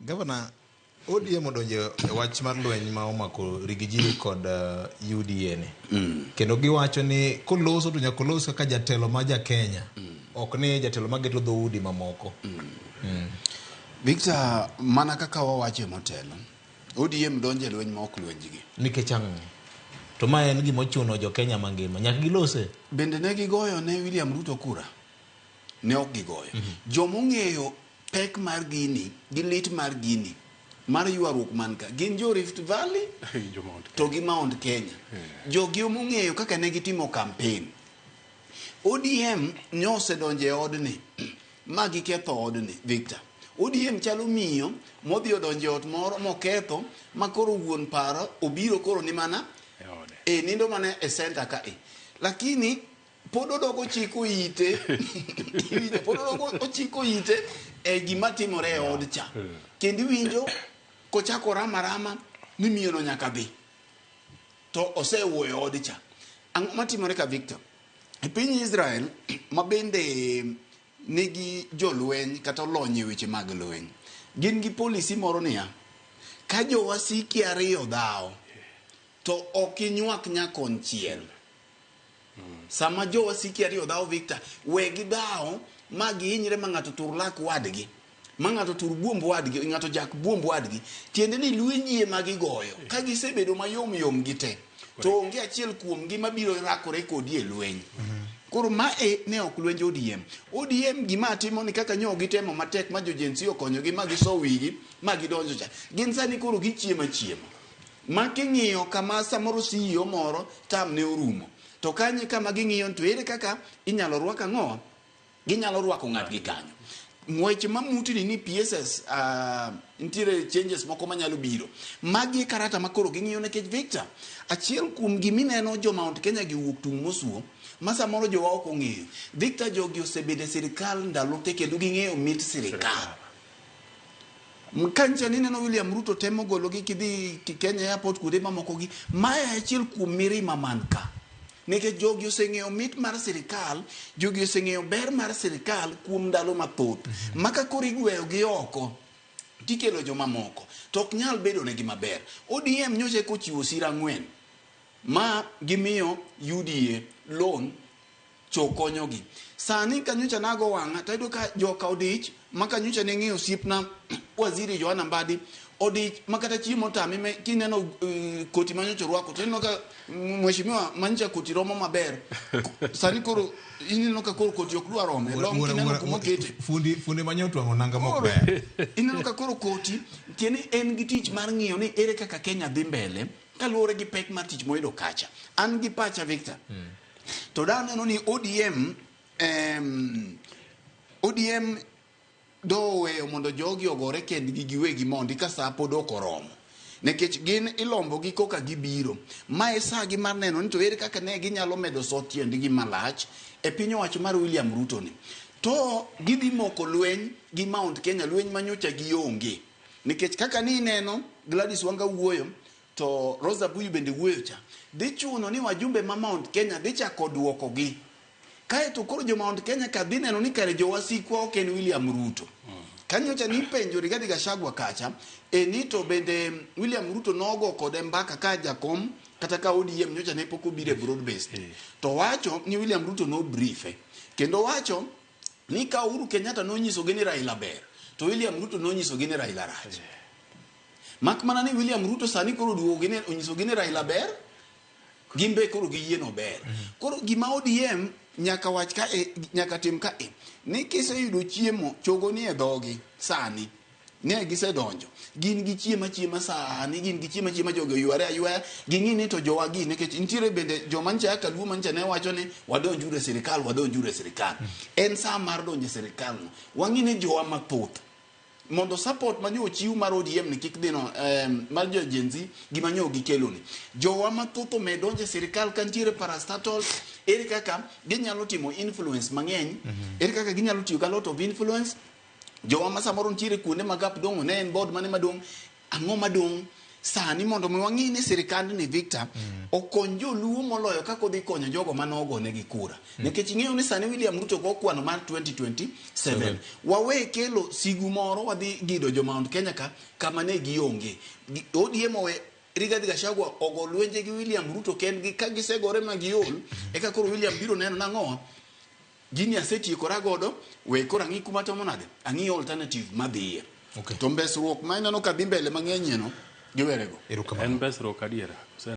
Gavana, ODM odonjo e wach mar lweny ma omako Rigiji kod UDA ni. Kendo giwacho ni koloso to nyaka olos kaka jatelo ma ja Kenya. Ok ni jatelo ma geto dhoudi mamoko. Victor, mana kaka wawache motelo, ODM donjo e lweny ma ok lwenjgi. Nikech ang'o? To ma en gima ochuno jo Kenya mangima. Nyaka gilose. Bende ne gigoyo ne William Ruto kura? Ne ok gigoyo. Jomong'eyo pek mar gini gi lit mar gini mar ywaruok man ka gin jo Rift Valley Jo Mount to gi Mount Kenya. Jogi omong'eyo kaka ne gitimo campaign. ODM ne osedonjo e odni ma giketho odni, Victor. ODM chalo miyo modhi odonjo e ot moro moketho ma koro wuon paro obiro koro ni mana E ode. e nindo mana e center ka e. Lakini pod odok ochiko ite iwinjo pod odok ochiko ite e gima timore e od cha. Kendo iwinjo kochako rama rama ni miyo no nyaka dhi. To osewuoyo e od cha. Ang'o matimore ka Victor? E piny Israel ma bende nigi jolweny kata olony e weche mag lweny, gin gi policy moro niya, ka jowasiki ariyo dhawo, to ok inywak nyakonchiel. Sama jowasiki ariyo dhawo Victor, we gidhawo ma gihinyre ma ng'ato tur lak wadgi, ma ng'ato tur buomb wadgi, ng'ato jak buomb wadgi. Tiende ni lwenji ema gigoyo. Ka gisebedo mayom yom gite, to onge achiel kuomgi mabiro rakore kodi e lweny. Koro ma e ne ok lwenj ODM. ODM gima atimo ni kaka nyo gitemo matek ma jo Gen Z okonyogi ma giso wigi ma gidonjo cha. Gin sani koro gichiemo achiema. Ma king'iyo kama samoro CEO moro tam ne orumo. To kanye kama ging'iyo to ere kaka inyalo rwak ang'o? Ginyalo rwako ng'atgi kanyo. Weche mamutni ni PSS nitiere changes moko manyalo biro. Magi e karata ma koro ging'iyo nikech Victor, achiel kuom gimineno jo Mount Kenya gi owuok tung' mosuo, ma samoro jowa ok ong'eyo. Victor jogi osebedo e sirikal ndalo te kendo ging'eyo mit sirikal. Kancha nineno William Ruto temo gologi kidhi Kenya Airport kuonde mamoko gi. Mae achiel kuom mirima man ka. Nikech jogi oseng'eyo mit mar sirikal, jogi oseng'eyo ber mar sirikal kuom ndalo mathoth. Ma ka koro igweyo gi oko, tikelo jomamoko, to ok nyal bedo negi maber. ODM nyocha eka ochiwo sira ang'wen ma gimiyo UDA loan cho konyogi. Sani ka nyocha nago wang'a to ayudo ka joka odich ma ka nyocha ne ng'iyo osiepna Waziri Johana Mbadi odich ma kata chiemo otame me kineno koti ma nyocha orwako to ineno ka mheshimiwa ma nyocha koti romo maber. Sani koro ineno ka koro koti ok dwa rome. Long kineno kuma okete. Fundi fundi ma nyotwang'o nanga mok ber. Ineno ka koro koti tiende en gi tich mar ng'iyo ni ere kaka Kenya dhi mbele kaluwore gi pek mar tich moyudo kacha. An gi pacha Victor. To daneno ni ODM ODM doweyo mondo jogi ogore kendgi giwegi mondi ka saa pod ok oromo. Nikech gin ilombo gi koka gibiro. Ma e saa gi mar neno ni to ere kaka ne ginyalo medo so tiendgi malach e piny owacho mar William Ruto ni. To gidhi moko lweny gi Mount Kenya, lweny ma nyocha gionge. Nikech kaka ni ineno Gladys Wanga wuoyo, to Rosa Buyu bende wuoyo cha. Dhi chuno ni wajumbe ma Mount Kenya dhi chako duoko gi. Kae to koro jo Mount Kenya ka dhi neno ni kare jowasikwa ok en William Ruto. Kanyocha nipenjo Rigathi Gachagua kacha, e ni to bende William Ruto nogo kode mbaka ka jakom kata ka ODM nyocha ne pok obiro e broad based. To wacho ni William Ruto no briefe. Kendo wacho ni ka Uhuru Kenyatta nonyisogi ni Raila ber, to William Ruto nonyisogi ni Raila rach. Mak mana ni William Ruto sani koro oduogo ni onyisogi ni Raila ber, gin be koro giyie no ber. Koro gima ODM nyaka wach ka e, nyaka tim ka e, ni kiseyudo chiemo chogo ni e dhogi sani. Ne gisedonjo. Gin gi chiemo achiema sani, gin gi chiemo achiema jogi oyware aywaya. Ging'i ni to jowagi nikech nitiere bende joma ncha ka Luo mancha ne wacho ni wadonjuru e sirikal, wadonjuru e sirikal. En saa mar donjo e sirikal no. Wang'i ni jowa mathoth mondo support ma nyo ochiw mar ODM ni kik dhino mar jo Gen Z gima nyo gikelo ni. Jowa mathoth omed donjo e sirikal ka nitiere parastatals, ere kaka ginyalo timo influence mang'eny, ere kaka ginyalo tiyo gi a lot of influence. Jowa ma samoro nitiere kuonde ma gap dong', ne en board mane madong', ang'o madong'? Sani mondo mi wang'i ni sirikandni Victor okony joluo moloyo kaka odhi konyo jogo mane ogonegi kura. Nikech ing'eyo ni sani William Ruto go kwano mar 2027. Wawe kelo sigu moro wadhi gido jo Mount Kenya ka kama ne gionge. ODM owe Rigathi Gachagua ogo lwenje gi William Ruto kendgi ka gisegore ma giol eka koro William biro neno nang'owa gini asetiekora godo we koro ang'i kuma tomo nade ang'i alternative madhiye. Okay. To mbesruok ma ineno ka dhi mbele mang'eny no giwerego. Erokamano. En mbesruok adiera.